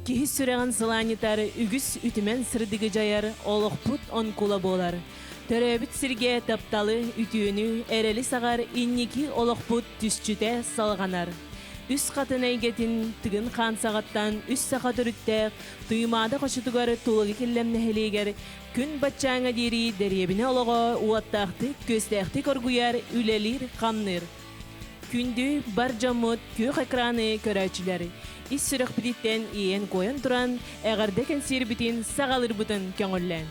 Киһи сүрэҕин сылаанньытар, үгүс үтүмэн сырдыгы дьайар олохпут онкула буолар. Төрөөбүт сиргэ тапталы, үтүөнү, эрэли саҕар инники олохпут түсчүтэ салҕанар. Үс хатын эйгэтин Тыгын хаан саҕаттан үс саха төрүттээх Туймаада хочотугар Тулагы Киллэм нэһилиэгэр күн баччааҥҥа диэри дэриэбинэ олоҕо уоттаахтык, күөстээхтик оргуйар, үлэлиир-хамныыр. Күндү бар дьоммут күөх экраны көрөөччүлэр, ис сүрэхпититтэн иэйэн-куойан туран, эҕэрдэ кэнсиэрбитин саҕалыырбытын көҥүллээн.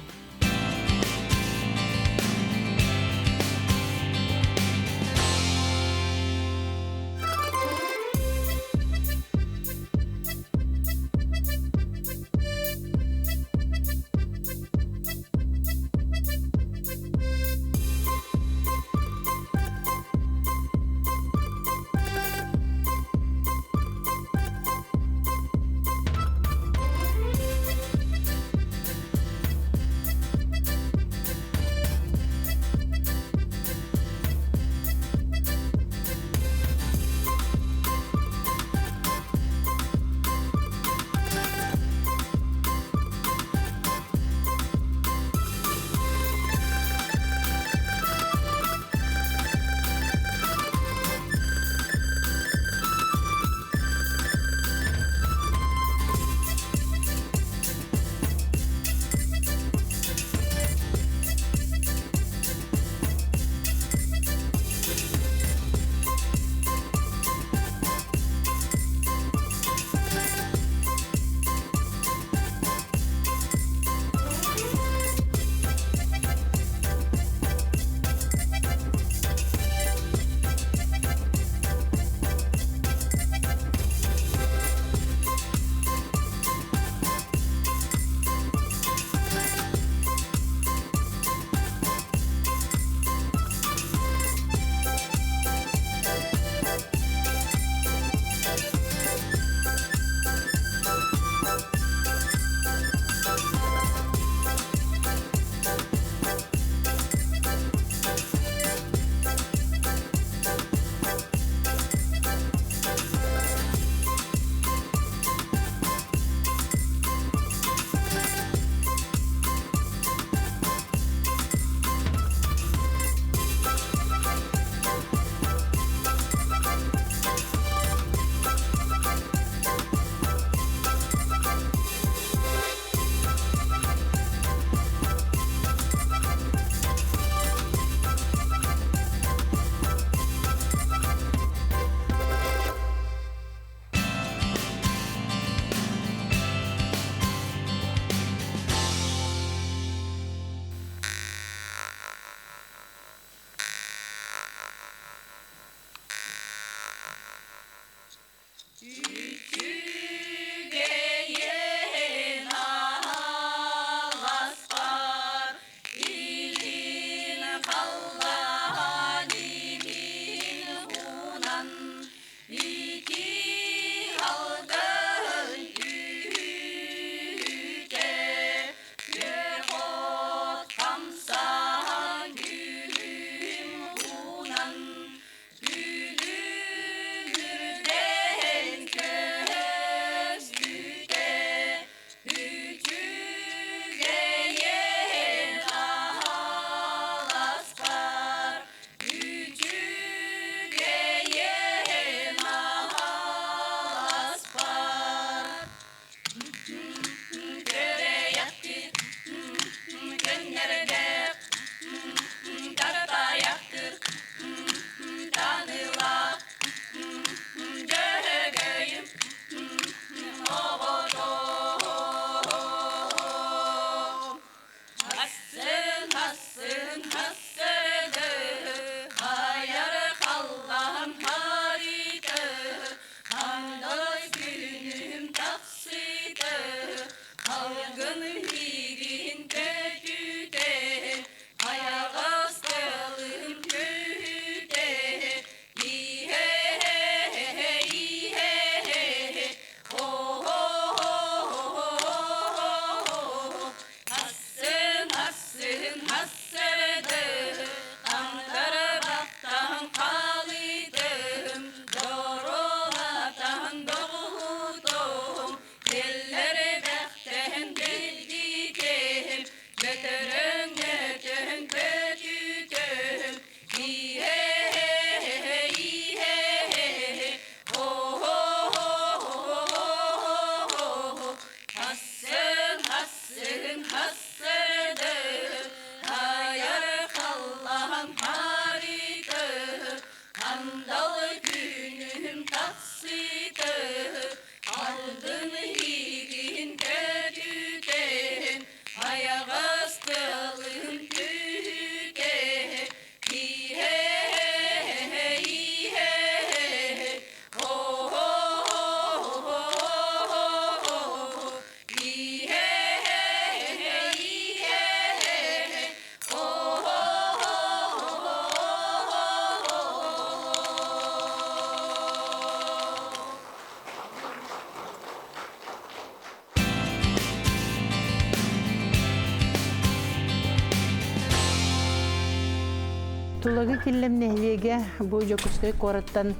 Тулагы Киллэм нэһилиэгэ бу Дьокуускай куораттан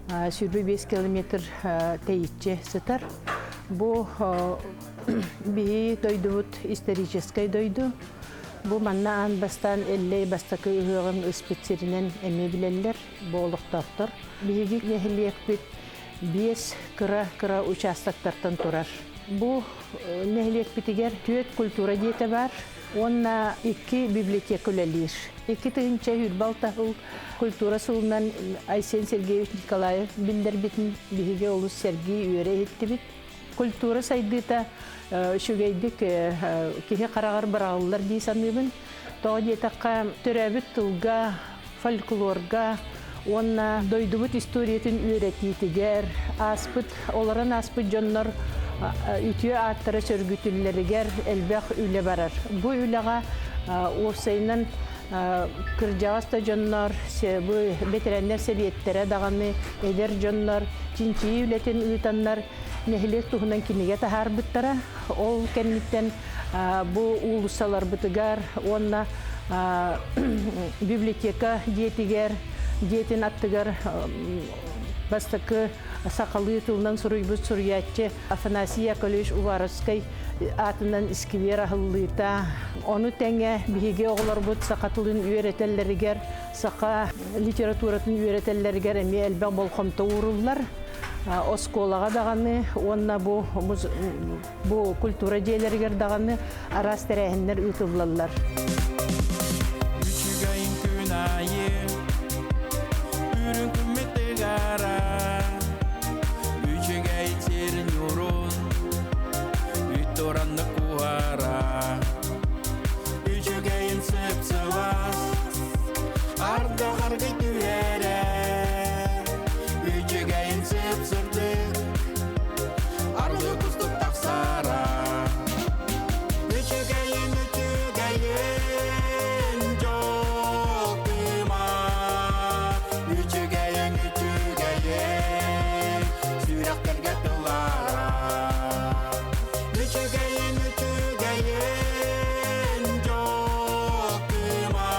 25 километр тэйиччи сытар. Бу биһи дойдубут историческай дойду. Бу манна аан бастаан Эллэй бастакы ыһыаҕын ыспыт сиринэн эмиэ билэллэр бу олохтоохтор. Биһиги нэһилиэкпит биэс кыра-кыра участоктартан турар. Бу нэһилиэкпитигэр түөрт культура дьиэтэ баар уонна икки библиотека үлэлиир. 2026 сыл культура сылынан Айсен Сергеевич Николаев биллэрбитин биһиги олус сэргии үөрэ иһиттибит. Культура сайдыыта үчүгэйдик киһи хараҕар быраҕыллар дии саныыбын. Тоҕо диэтэххэ, төрөөбүт тылга, фольклорга уонна дойдубут историятын үөрэтиитигэр ааспыт, олорон ааспыт дьоннор үтүө ааттара сөргүтүллэригэр элбэх үлэ барар. Бу үлэҕэ уопсайынан кырдьаҕас да дьоннор, бу бэтэрээннэр сэбиэттэрэ даҕаны, эдэр дьоннор чинчийии үлэтин ыытаннар нэһилиэк туһунан кинигэ таһаарбыттара. Ол кэнниттэн бу уулуссаларбытыгар уонна библиотека дьиэтигэр, дьиэтин аттыгар бастакы сахалыы тылынан суруйбут суруйааччы Афанасий Яковлевич Уваровскай аатынан искибиэр аһыллыыта. Ону тэҥэ биһиги оҕолорбут саха тылын үөрэтэллэригэр, саха литературатын үөрэтэллэригэр эмиэ элбэх болҕомто ууруллар. Оскуолаҕа даҕаны уонна бу Бу культура дьиэлэригэр даҕаны араас тэрээһиннэр ыытыллаллар. Үчүгэйин күн аайы үрүҥ күммүт тыгара Үчүгэй сирин ньурун үт туранны куһара Үчүгэйин сып-сылаас ардах аргый түһэрэ Үчүгэйин сып-сырдык Аргы кустук тахсара Үчүгэйин үчүгэйин дьол тыыма Үчүгэйин үчүгэйин сүрэхтэргэ тыллара Үчүгэйин үчүгэйин дьол тыыма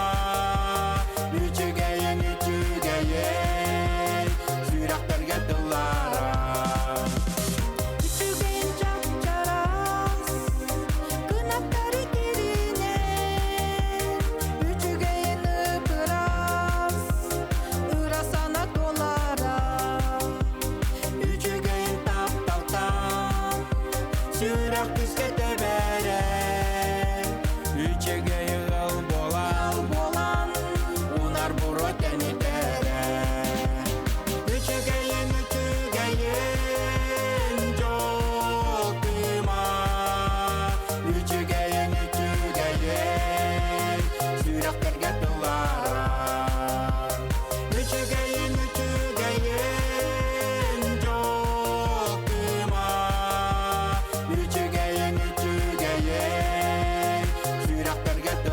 Үчүгэйин үчүгэйин сүрэхтэргэ тыллара Үчүгэй чап-чараас, кынаттары тиринэн, үчүгэйин ып-ыраас, ыра сана туолара. Үчүгэйин тапталтан сүрэх күүскэ тэбэрэ Үчүгэй ыал буолан Буолан унар буруо тэнитэрэ Үчүгэйин үчүгэйин дьол тыыма Үчүгэйин үчүгэйин сүрэхтэргэ тыллара Үчүгэйин үчүгэйин дьол тыыма Үчүгэйин үчүгэйин сүрэхтэргэ тыллара.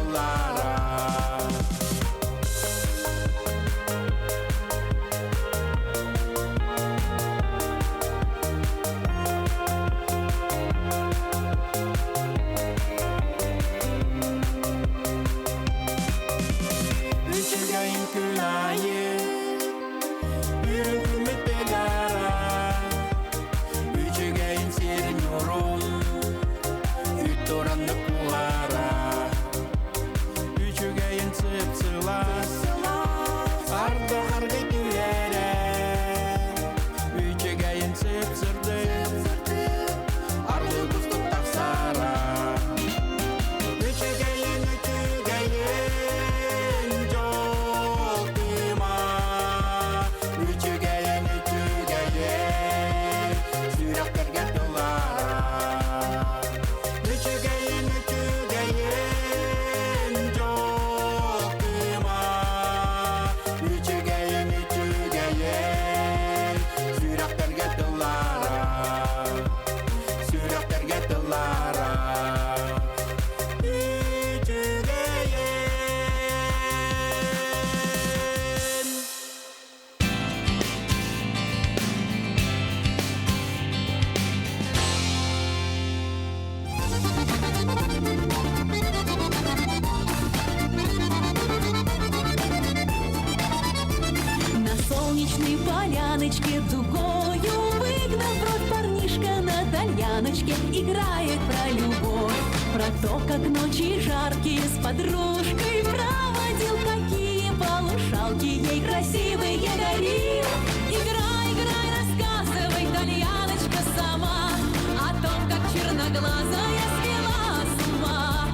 тальяночке играет про любовь, про то, как ночи жаркие с подружкой проводил, какие полушалки ей красивые дарил. Играй, играй, рассказывай, тальяночка сама о том, как черноглазая свела с ума.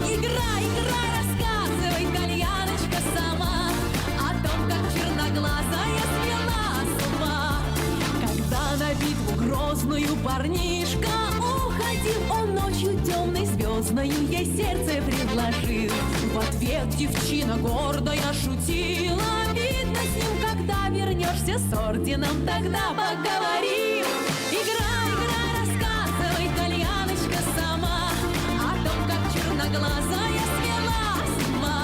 Играй, играй, рассказывай, тальяночка сама о том, как черноглазая свела с ума. Когда на битву грозную парнишка уходил, он ночью темной звездною ей сердце предложил. В ответ девчина гордая шутила, видно с ним, когда вернешься с орденом, тогда поговорим. Играй, играй, рассказывай, тальяночка сама о том, как черноглазая свела с ума.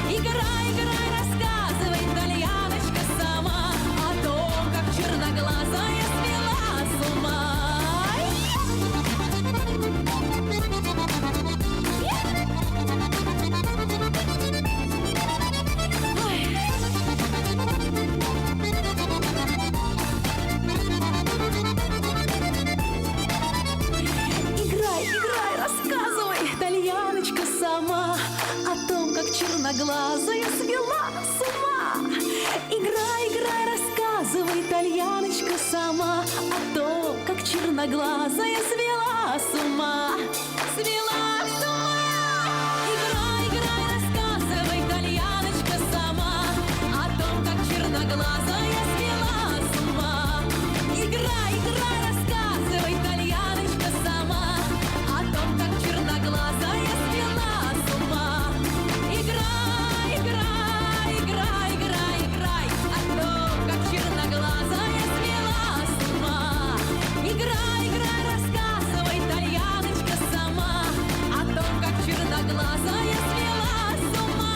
Играй, играй, рассказывай, тальяночка сама о том, как черноглазая свела с ума. Играй, играй, рассказывай, тальяночка сама о том, как черноглазая свела с ума. Играй, играй, рассказывай, тальяночка сама о том, как черноглазая свела с ума. Свела с ума. Играй, играй, рассказывай, тальяночка сама о том, как черноглазая свела с ума. Играй, играй, рассказывай, тальяночка сама о том, как черноглазая свела с ума. Играй, играй, играй, играй, играй о том, как черноглазая свела с ума. Играй, играй, рассказывай, тальяночка сама о том, как черноглазая свела с ума.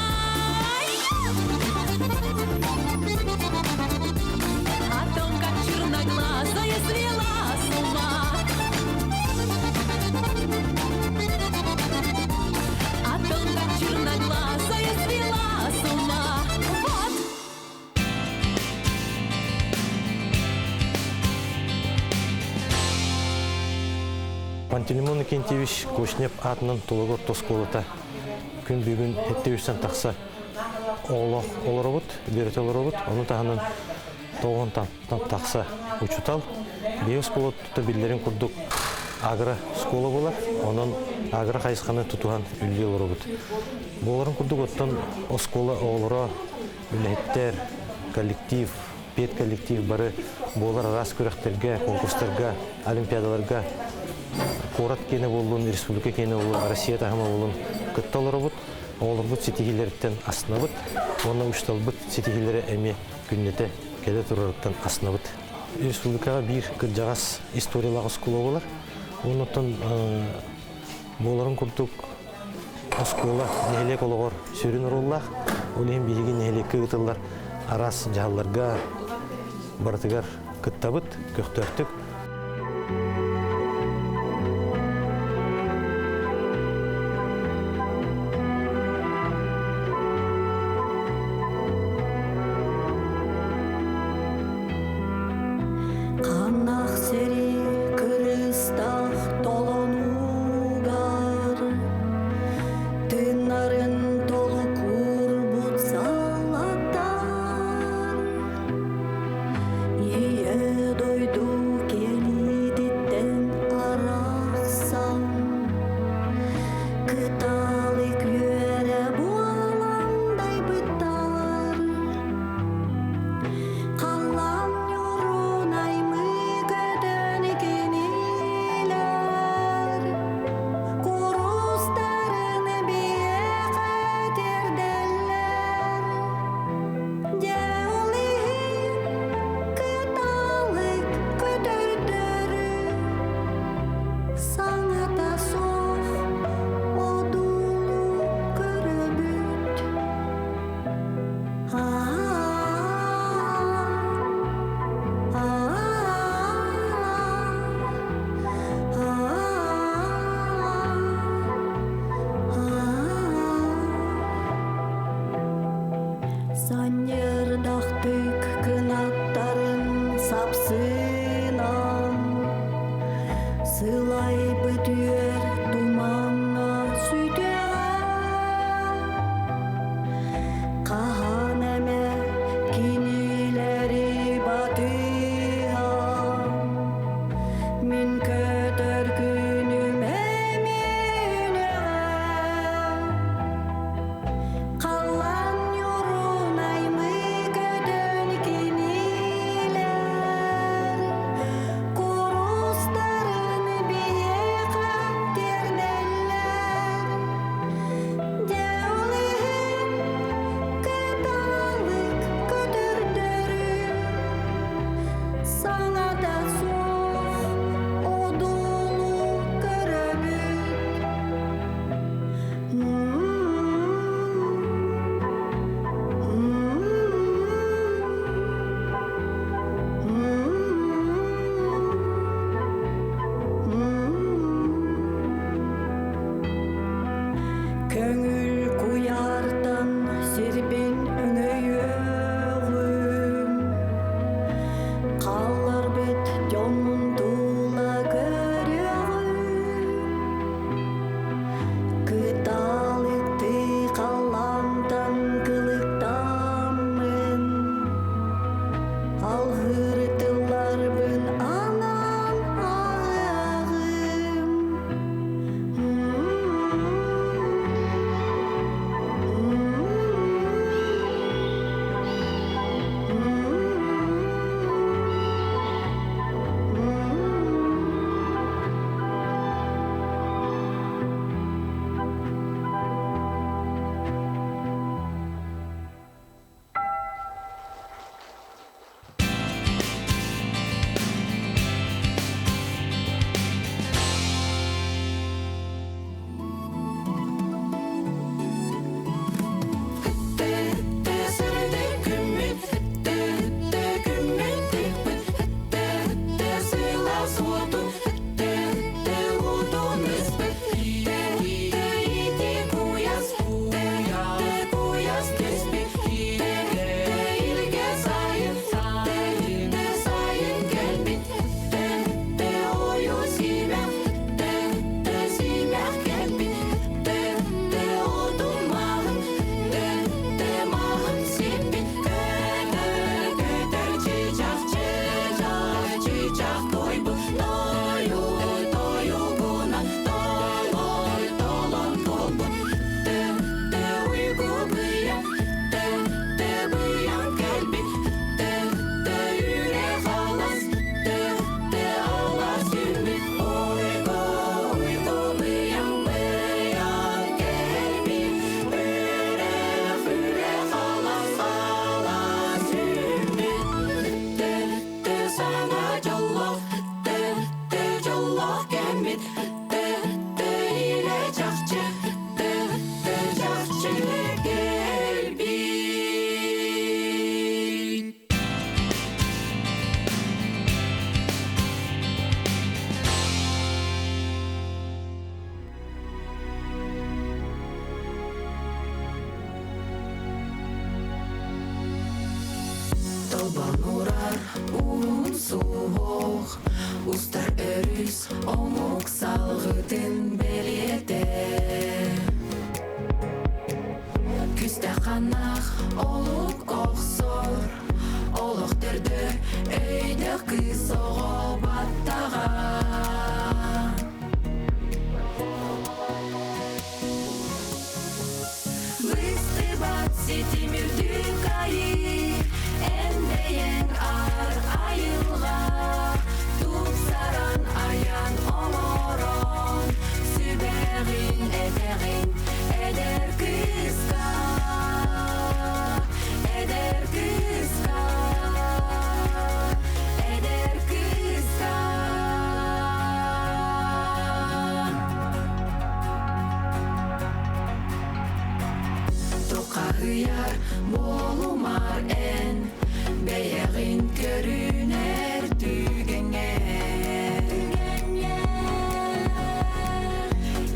О том, как черноглазая свела с ума. О том, как черноглазая свела с ума. Вот! Пантелеймон Иннокентьевич Кочнев аатынан Тулагы орто оскуолата күн бүгүн 700 тахса оҕолоох олоробут, үөрэтэ олоробут. Ону таһынан тоҕон тахса учутал. Биһи оскуола тута биллэрин курдук агро школа буолар. Онон агро хайысханы тутуһан үлэлии олоробут. Буоларын курдук оттон оскуола оҕолоро, үлэһиттэр, коллектив, педколлектив бары буолар араас күрэхтэргэ, конкурстарга, олимпиадаларга куорат киэнэ буоллун, республика киэнэ буоллун, Россия таһыма буоллун кытта олоробут. Оҕолорбут ситиһиилэриттэн астынабыт уонна учууталбыт ситиһиилэрэ эмиэ күннэтэ кэлэ турарыттан астынабыт. Республикаҕа биир кырдьаҕас историялаах оскуола буолар. Оннуттан буоларын курдук оскуола нэһилиэк олоҕор сүрүн оруоллаах. Ол иһин биһиги нэһилиэккэ ыытыллар араас дьаһалларга барытыгар кыттабыт, көхтөөхтүк. Ханнах сири кырыстах толонугар Тыннарын толукур салаттар Ийэ дойду Чолбонурар уһун суһуох, Устар өрүс омук салгытын бэлиэтэ. Күстэх ханнаах олук охсор, Олох төрдө өйдөөх кыыс оҕо баттаҕа. Быстыбат ситим үрдүк айыы, эн бэйэҥ аар айылҕа, тупсаран айан оҥорон, сүбэҕин этэҕин эдэр кыыска, эдэр кыыска, эдэр кыыска. Тухаһыйар буолумар эн бэйэҕин көрүнэр түгэҥҥэ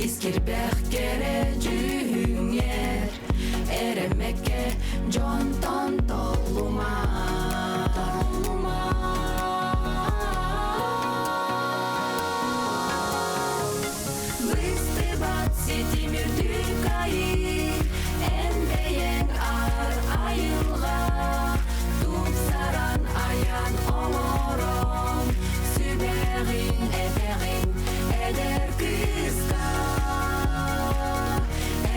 Искирбэх кэрэ дьүһүҥҥэр эрэммэккэ дьонтон толлума толлума Быстыбат ситим үрдүк айыы, эн бэйэҥ аар айылҕа, тупсаран айан оҥорон, сүбэҕин этэҕин эдэр кыыска,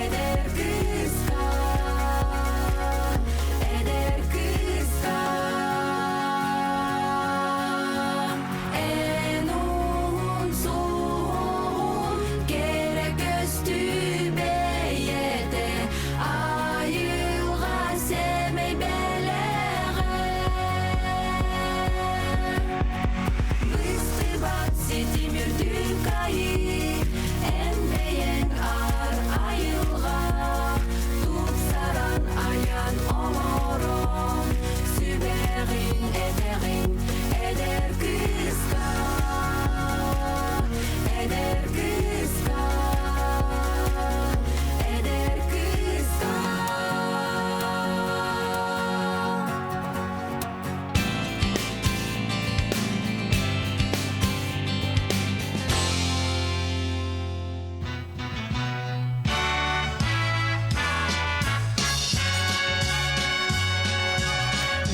эдэр кыыска, эдэр кыыска. Эн уһун суоҕун кэрэ көстүү бэйэтэ айылҕа сэмэй бэлэҕэ. Быстыбат ситим үрдүк айыы, эн бэйэҥ аар айылҕа, тупсаран айан оҥорон, сүбэҕин этэҕин эдэр кыыска, эдэр кыыска, эдэр кыыска.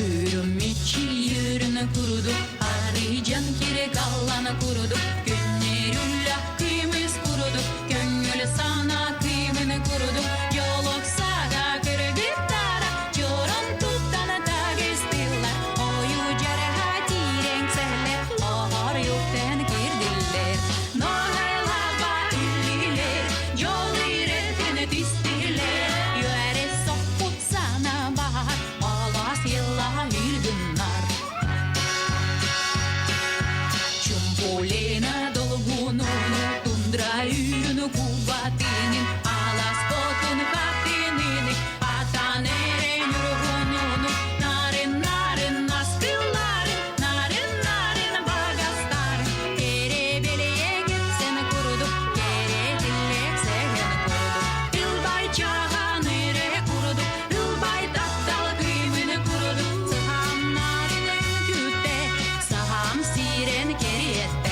Үрүмүччи үрүнэ курдук, арыйдьан кире галлана курдук, күннэр үллэх кыымыс курдук, көҥүл сана кыымын курдук, жолок сага кыргыттара, чорон туттана тагыстылар, ою жараха тирең сәллер, охор юктен кирдиллер, ноһайлаба үллилер, жол иретini түстүлэр, юэре соппут сана баар, алас йылла үргүннар. Чумпулена долгунуну, тундра үрүнү кубатынын, алас потун хатынын, атан эрен ургунуну, нарын нарын наскылларын, нарын нарын багастарын, кере белиегит сен курдук, кере тиллек сehen курдук, ылбай чахан ире курдук, ылбай таптал кыымын курдук, сахам нарын күтте, сахам сирен кериетте.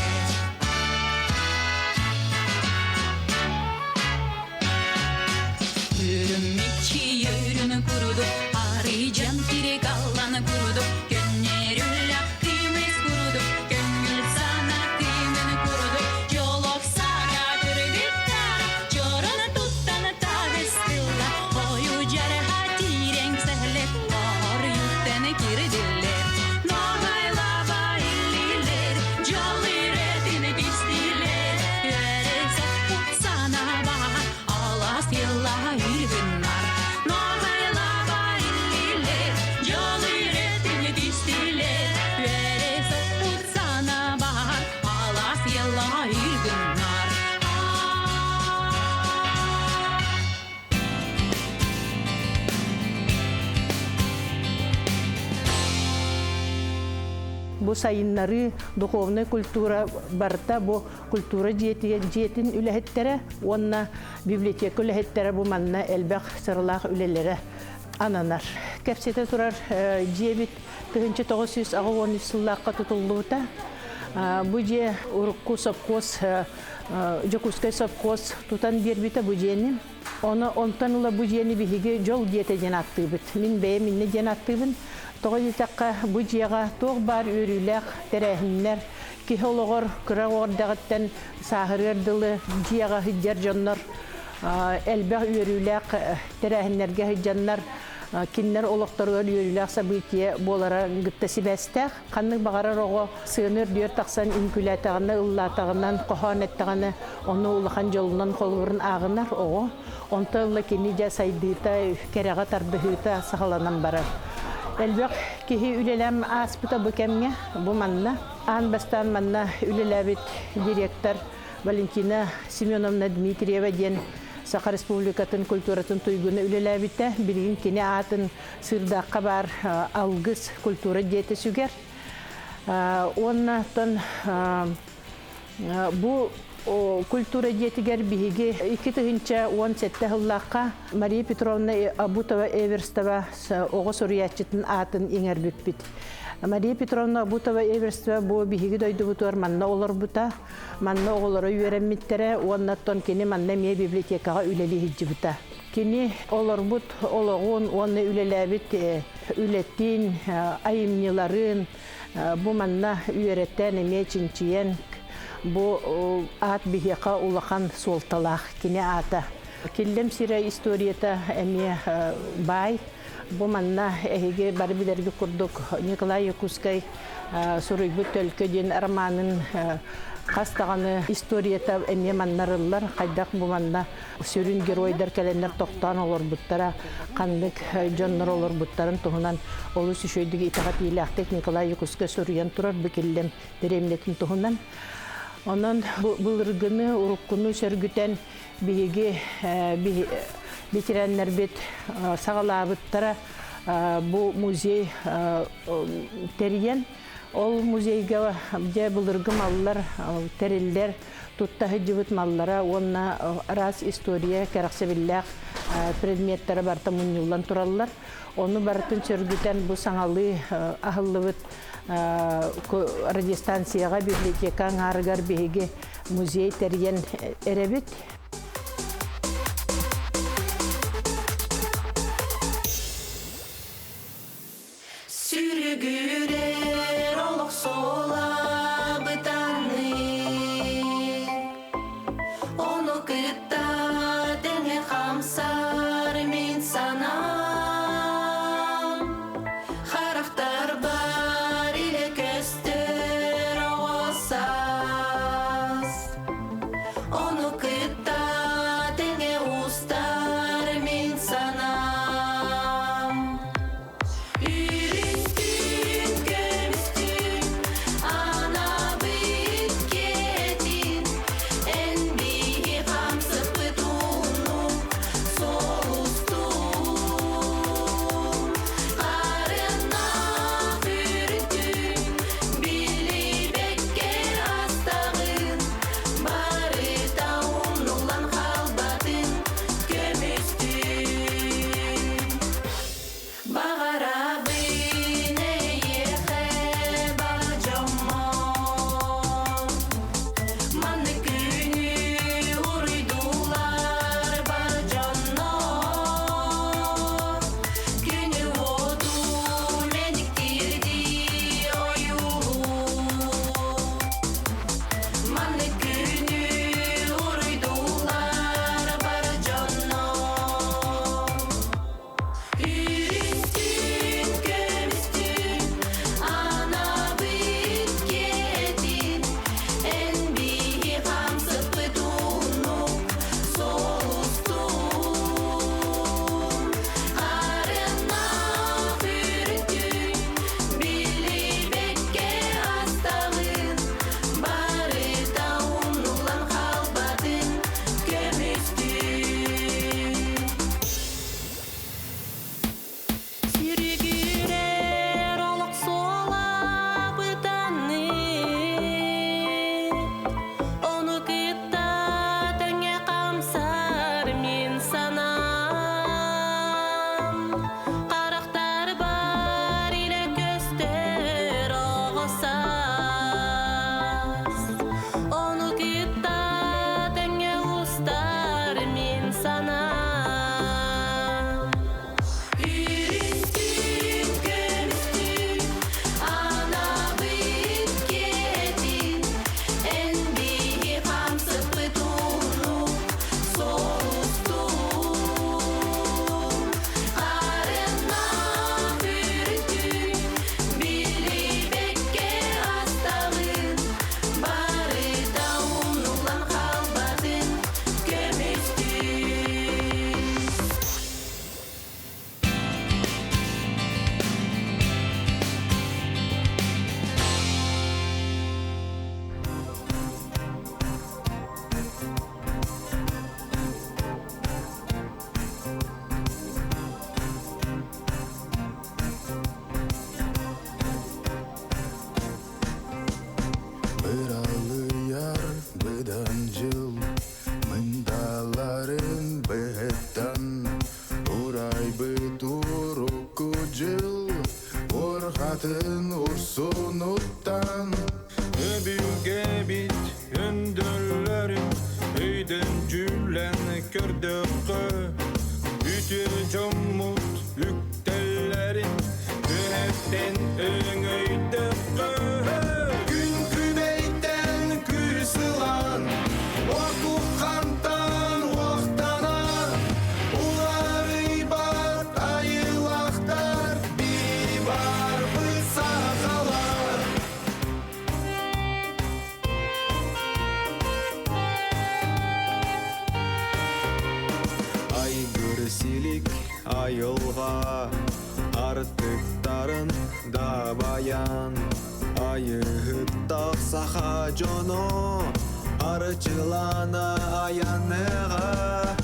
Үрүмүччи үрүнү курдук, арыйдьан кире галланы курдук, көннөр үллэх кыымыс курдук, көҥүл сана кыымын курдук, жолок сага кыргыттара, чорон туттан тагыстылар, ою жараха тирең сәлеп, ор юттен кирдилер. Ноғайлаба иллилер, жол иретini түстүлер, Өре соппут сана бар, алас йылла үргүннар. Ноғайлаба иллилер, жол иретini түстүлер, Өре соппут сана бар, алас йылла үргүннар. Бу сайыннары духовная культура барта бу культура дьиэтин үлэһиттэрэ уонна библиотека үлэһиттэрэ бу манна элбэх сыралаах үлэлэрэ ананар. Кэпсэтэ турар дьиэбит 1983 сыллаахха тутуллубута. Бу дьиэ урукку сопхуос Дьокуускай сопхуос тутан биэрбитэ бу дьиэни. Ону онтон ыла бу дьиэни биһиги дьол дьиэтэ диэн ааттыыбыт. Мин бэйэм иннэ диэн ааттыыбын. Тоҕо диэтэххэ, бу дьиэҕэ туох баар үөрүүлээх тэрээһиннэр, киһи олоҕор кыра оҕо эрдэҕиттэн сааһырыар дылы дьиэҕэ сылдьар дьоннор элбэх үөрүүлээх тэрээһиннэргэ сылдьаннар кинилэр олохторугар үөрүүлээх событие буолара кытта сибээстээх. Ханнык баҕарар оҕо сыана үрдүгэр тахсан үҥкүүлээтэҕинэ, ыллаатаҕынан, хоһоон эттэҕинэ, ону улахан дьолунан холобурун ааҕынар оҕо. Онто ыла кини дьэ сайдыыта, кэрэҕэ тардыһыыта саҕаланан барар. Элбэх киһи үлэлээн ааспыта бу кэмҥэ, бу манна. Аан бастаан манна үлэлээбит директор Валентина Семеновна Дмитриева диэн Саха Республикатын культуратын туйгуна үлэлээбитэ. Билигин кини аатын Сыырдаахха баар Алгыс культура дьиэтэ сүгэр. Уонна оттон бу культура дьиэтигэр биһиги 2017 сыллаахха Мария Петровна Абутова-Эверстова оҕо суруйааччытын аатын иҥэрбиппит. Мария Петровна Абутова-Эверстова бу биһиги дойдубутугар манна олорбута, манна оҕолоро үөрэммиттэрэ уонна оттон кини манна эмиэ библиотекаҕа үлэлии сылдьыбыта. Кини олорбут олоҕун уонна үлэлээбит үлэтин, айымньыларын бу манна үөрэтэн, эмиэ чинчийэн бу аат биһиэхэ улахан суолталаах кини аата. Киллэм сирэ историята эмиэ баай. Бу манна эһиги бары билэргит курдук Николай Якутскай суруйбут Төлкө диэн романын хас даҕаны историята эмиэ маннарыллар. Хайдах бу манна сүрүн геройдар кэлэннэр тохтоон олорбуттара, ханнык дьоннор олорбуттарын туһунан олус үчүгэйдик итэҕэтиилээхтик Николай Якутскай суруйан турар бу Киллэм дэриэбинэтин туһунан. Онон былыргыны, уруккуну сөргүтэн биһиги ветераннарбыт саҕалаабыттара бу музей тэрийэн ол музейга дьэ былыргы маллар тэриллэр тутта сылдьыбыт маллара уонна араас история кэрэхсэбиллээх предметтэрэ барыта мунньуллан тураллар. Ону барытын сөргүтэн бу саҥалыы аһыллыбыт радиостанцияҕа библиотека аҥаарыгар биһиги музей тэрийэн эрэбит. Сүрүгүрэр олох суола бытаныы, Ону кытта тэҥэ хамсар мин санаам. Харахтарбар илэ көстөр оҕо саас, Ону кытта тэҥэ устар мин санаам. Үрүҥтүүн көмүстүүн анабыт киэтин, Эн биһи хамсыкпыт ууннук. Атын урсунуттан Өбүгэбит өндөллөрүн Өйдөн дьүүллэн көрдөххө Үтүө дьоммут үктэллэрин Үөһэттэн өҥөйдөххө Күн күбэйтэн күүс ылан Ордук-хантан уохтанан Уларыйбат айылахтар Бии-барбыт сахалар Айгыр силик айылға Артыктарын да баян Айыһыттах саха дьоно Арчылана аяныға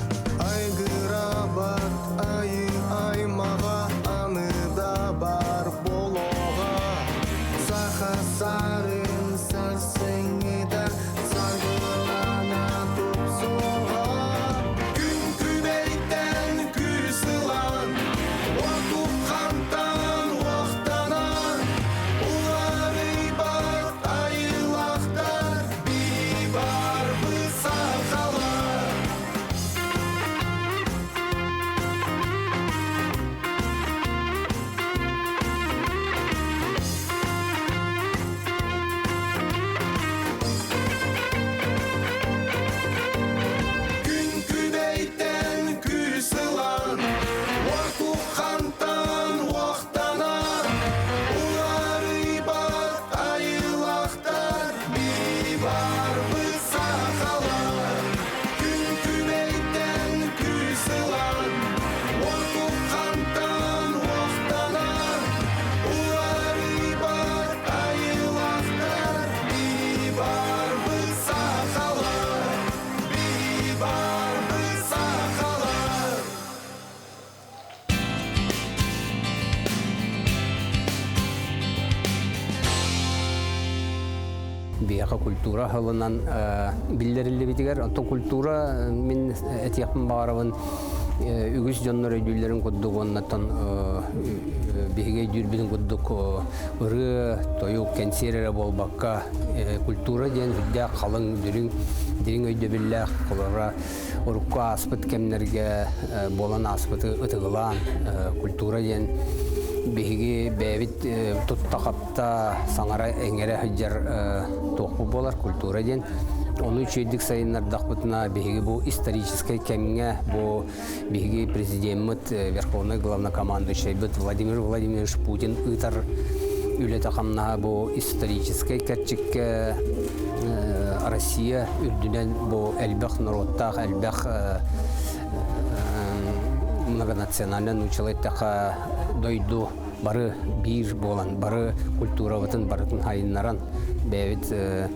Айгырабат айы аймаға Аны да бар болоға Саха сарын сарсыңыда Саргылана тупсуға Күн күбейтен күүс ылан Отуххантан уохтанан Уларыйбат айылахтар Бии-барбыт сахалар Күн күбэйтэн күүс ылан, Уотуххантан уохтанан, Уларыйбат айылахтар Бии-барбыт сахалар. Күн күбэйтэн күүс ылан, Уотуххантан уохтанан, Уларыйбат айылахтар Бии-барбыт сахалар. Бии-барбыт сахалар. Биһиэхэ культура сылынан биллэриллибитигэр, онтон культура мин этиэхпин баҕарабын үгүс дьоннор өйдүүллэрин курдук уоннаттан биһиги өйдүүрбүтүн курдук ырыа, тойук, кэнсиэр эрэ буолбакка культура диэн үрдээх халыҥ, дириҥ, дириҥ өйдөбүллээх холобура урукку ааспыт кэмнэргэ буолан ааспыты ытыгылаан культура диэн биһиги бэйэбит тутта-хапта саҥара-иҥэрэ сылдьар туохпут буолар культура диэн. Ону үчүгэйдик сайыннардахпытына биһиги бу историческай кэмҥэ бу биһиги президеммит верховный главнокомандующайбыт Владимир Владимирович Путин ыытар үлэтэ-хамнаһа бу историческай кэрчиккэ Россия үрдүнэн бу элбэх норуоттаах, элбэх многонациональный научилай дойду бары биир буолан, бары культурабытын барытын хайыннаран, бэйэбит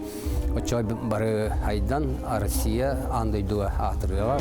оччо бары хайдан Россия аан дойдуга аатырыаҕа.